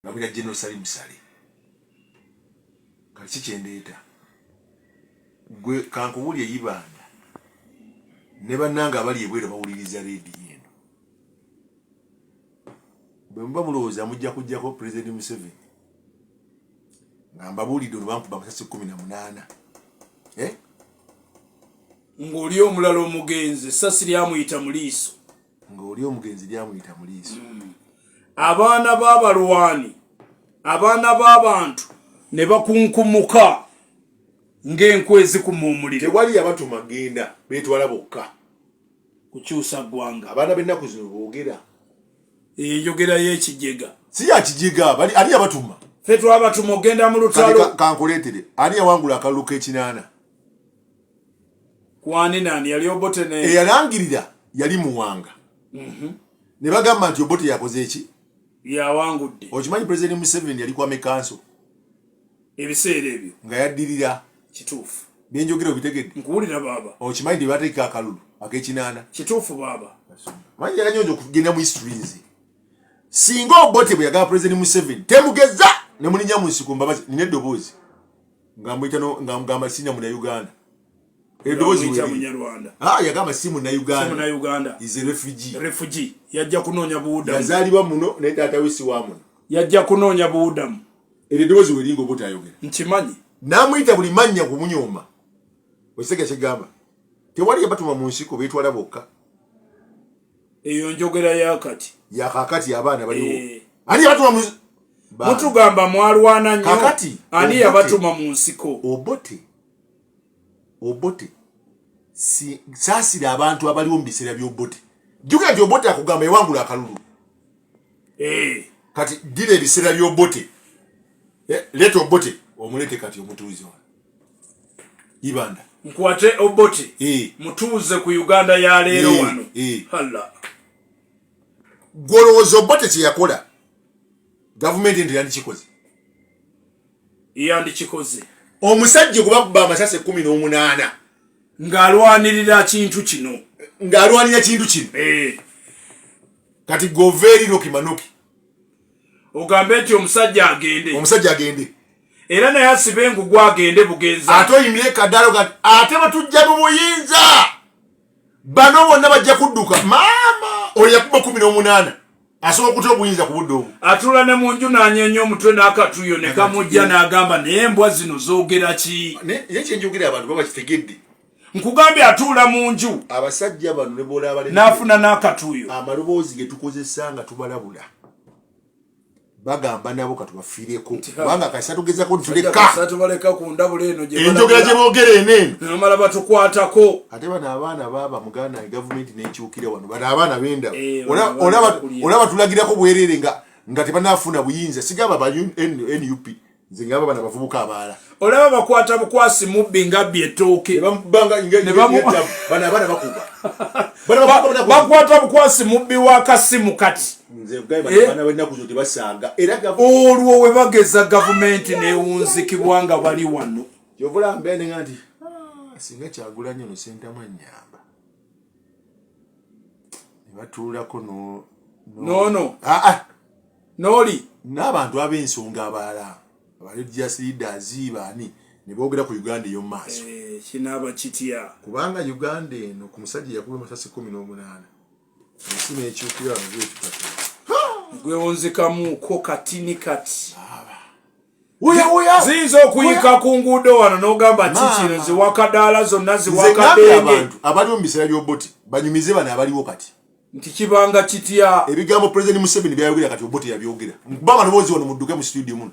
Bamuyita General Salim Saleh. Kati kikyendeeta gwe kankuwulye, Ibanda ne bannange abali ebweru bawuliriza rediyo eno, bwe muba mulowooza mujja kujjako President Museveni nga mbabuulidde, ono bankuba amasasi 18, eh? Ng'oli omulala omugenzi essasi lyamuyita mu liiso. Ng'oli omugenzi lyamuyita mu liiso. Abaana b'abalwani, abaana b'abantu ne bakunkumuka ng'enku ezikuma omuliro. Tewali yabatuma genda, beetwala bokka. Kukyusa ggwanga. Abaana b'ennaku zino boogera. Enjogera y'ekijega. Si yakijega, bali ani yabatuma? Ffe twabatuma ogenda mu Kati lutalo. Kankuleetere ani yawangula akalulu k'ekinaana. Kwani nani yali Obote ne Eyalangirira yali Muwanga, ne bagamba nti Obote yakoze eki? Yawangudde. Okimanyi President Museveni yali kwame kanso ebiseera ebyo nga yaddirira. Kituufu. Byenjogera obitegedde? Nkuwulira, baaba. Okimanyi nti bateeka akalulu ak'ekinaana? Kituufu, baaba. Manyi yakanyonja okugenda mu history. Nze singa Obote bwe yagamba President Museveni temugeza ne mulinya mu nsiko, mbabazi, nina eddoboozi nga muyita nga mugamba sina Munauganda, eddoboozi Yamuyita weeriri. Munyarwanda. Ah, yagamba si Si Munauganda. Munauganda. Is a refugee. Refugee, yajja kunoonya buwudamu. Yazaalibwa muno naye taata we si wa muno. Yajja kunoonya buwudamu. Eryo eddoboozi weringa Obote ayogera. Nkimanyi. N'amuyita buli mannya kumunyooma. Okisega kyegamba tewali yabatuma mu nsiko, beetwala bokka. Eyo njogera yakati. Yakakati, abaana baliwo. Eh. Ani yabatuma mu Mutugamba mwalwana nnyo. Kakati, ani Obote. yabatuma mu nsiko? Obote si, saasira abantu abaliwo mu biseera by'Obote. Jjukira nti Obote akugamba yawangula akalulu. Eh, Kati ddira ebiseera by'Obote. Eh, leeta Obote, omuleete kati omutuuze wano, Ibanda. Nkwate Obote? Eh. Mutuuze ku Uganda ya leero? Eh, wano. eh. Hala. Gwolowooza Obote kye yakola gavumenti ento yandikikoze? Yandikikoze. Omusajja gwe bakuba amasasi 18 ng'alwanirira kintu kino. Ng'alwanira kintu kino. Eh, Kati gova eri nokimanoki ogambe nti omusajja agende. Omusajja agende. Era naye asibe engugu agende bugenza. Ate oyimire kadaalo kati ate batujja mu buyinza, bano bonna bajja kudduka. Maama oyo yakuba 18 asobola okuta obuyinza ku budde obwo. Atula ne mu nju n'anyeenya omutwe n'akatuyo ne kamujja n'agamba, naye embwa zino zoogera ki? Naye kyenjogera abantu baba kitegedde. Nkugambye, atuula mu nju Abasajja bano ne bolaba n'afuna n'akatuyo. Amaloboozi ge tukozesa nga tubalabula, bagamba nabo katubafiireko, kubanga kasita tugezako ntuleka. Tubaleka ku ndabula eno gye Enjogera gye balabula. Boogera eneeno. Namala batukwatako. Ate bano abaana baaba muganda wange, gavumenti nekyukira wano, bano abaana bendaba. Eh, bano abaana bakulya. Olaba tulagirako bwerere nga tebanafuna buyinza. Sigamba ba NUP, nze ngamba bano abavubuka abalala. Olaba bakwata bukwasi mubbi nga bbi ettooke. Bano abaana bakuba. Bano bakuba, bano Bakwata bukwasi mubbi wa kasimu kati. Nze gamba Eh? abaana b'ennaku zino tebasaaga era Olwo we bageza gavumenti newunzikibwa nga bali wano. Kyova olaba mbeera nenga nti, "Ah, singa Kyagulanyi ono Sentamu annyamba ne batuulako Noono. Ah, ah. N'oli N'abantu ab'ensonga abalala, aba religious leaders, baani, ne boogera ku Uganda ey'omu maaso. Eh, kinaaba kitya? Kubanga Uganda eno, ku musajja yakuba amasasi 18, ensi n'ekyukira wano bwetukati. Gwewunzikamuuko katini kati. Oya, oya! Ziyinza okuyika ku nguudo wano n'ogamba ki kino? Maama. Ziwakadaala zonna. Nze ngambye Ziwakadenge. abantu abaliwo mu biseera by'Obote banyumize bano abaliwo kati nti kibanga kitya. Ebigambo President Museveni byayogera kati, Obote yabyogera. Nkuba amaloboozi wano, mudduke mu studio muno.